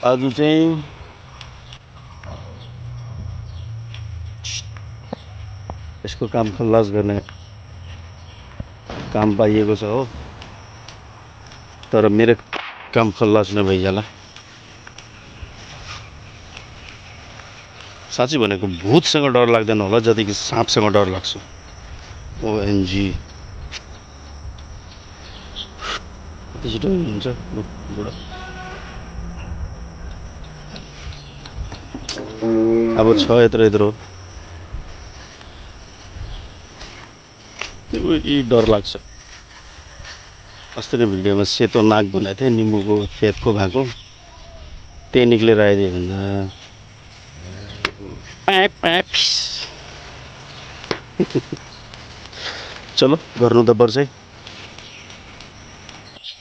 आज चाहिँ यसको काम खल्लास गर्ने काम पाइएको छ हो, तर मेरो काम खल्लास नभइजाला। साँच्चै भनेको भूतसँग डर लाग्दैन होला जति कि साँपसँग डर लाग्छ। ओएनजी कति छिटो हुन्छ बुढा। अब छ यत्रो यत्रो डर लाग्छ। अस्ति नै भिडियोमा सेतो नाग बनाएको थिएँ, निम्बुको खेतको भएको, त्यही निक्लेर आइदियो भन्दा चलो गर्नु त पर्छ है।